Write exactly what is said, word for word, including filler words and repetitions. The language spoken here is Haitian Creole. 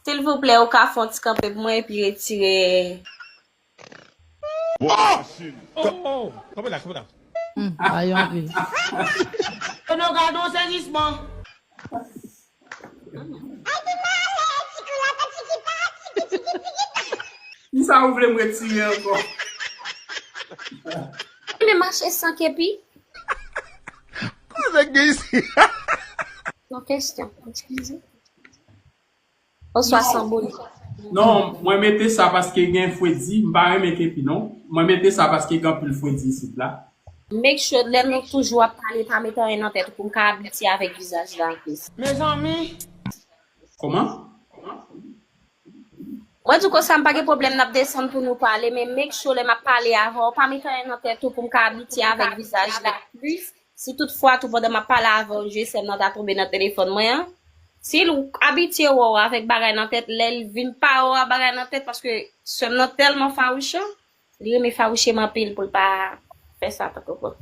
Silvouplè, ou ka fè yon ti kanpe pou mwen epi retire. Bò machin. Oh, oh, kanpe la, kanpe la. Hmm, pa yon anpil. Kono gade yon sezisman. Ay, pi malè, tiki la, tiki pa, tiki, tiki, tiki pa. Kisa ou vle m retire ankò? Ou vle mache san kepi? Koze gen isi? Non, kesyon. Eskize. Oswa san boul. Non, mwen mete sa paske gen fredi. M pa renmen kepi non. Mwen mete sa paske gen anpil fredi isit la. Make sure lè nou toujou ap pale, pa mete anyen nan tèt ou pou m ka abitye avèk vizaj la plis. Mezanmi. Kòman? Mwen di konsa m pa gen pwoblèm n ap desann pou nou pale, men make sure lè m ap pale avè w, pa mete anyen nan tèt ou pou m ka abitye avèk vizaj la plis. Si toutfwa tou pandan m ap pale avè w, je sè m nan ta tonbe nan telefòn mwen an. Si l abitye wè w avèk bagay nan tèt, lè l vin pa wè w ak bagay nan tèt, paske sè m nan tèlman fawouchan, li renmen fawouche m anpil pou l pa fè sa tankou kòm.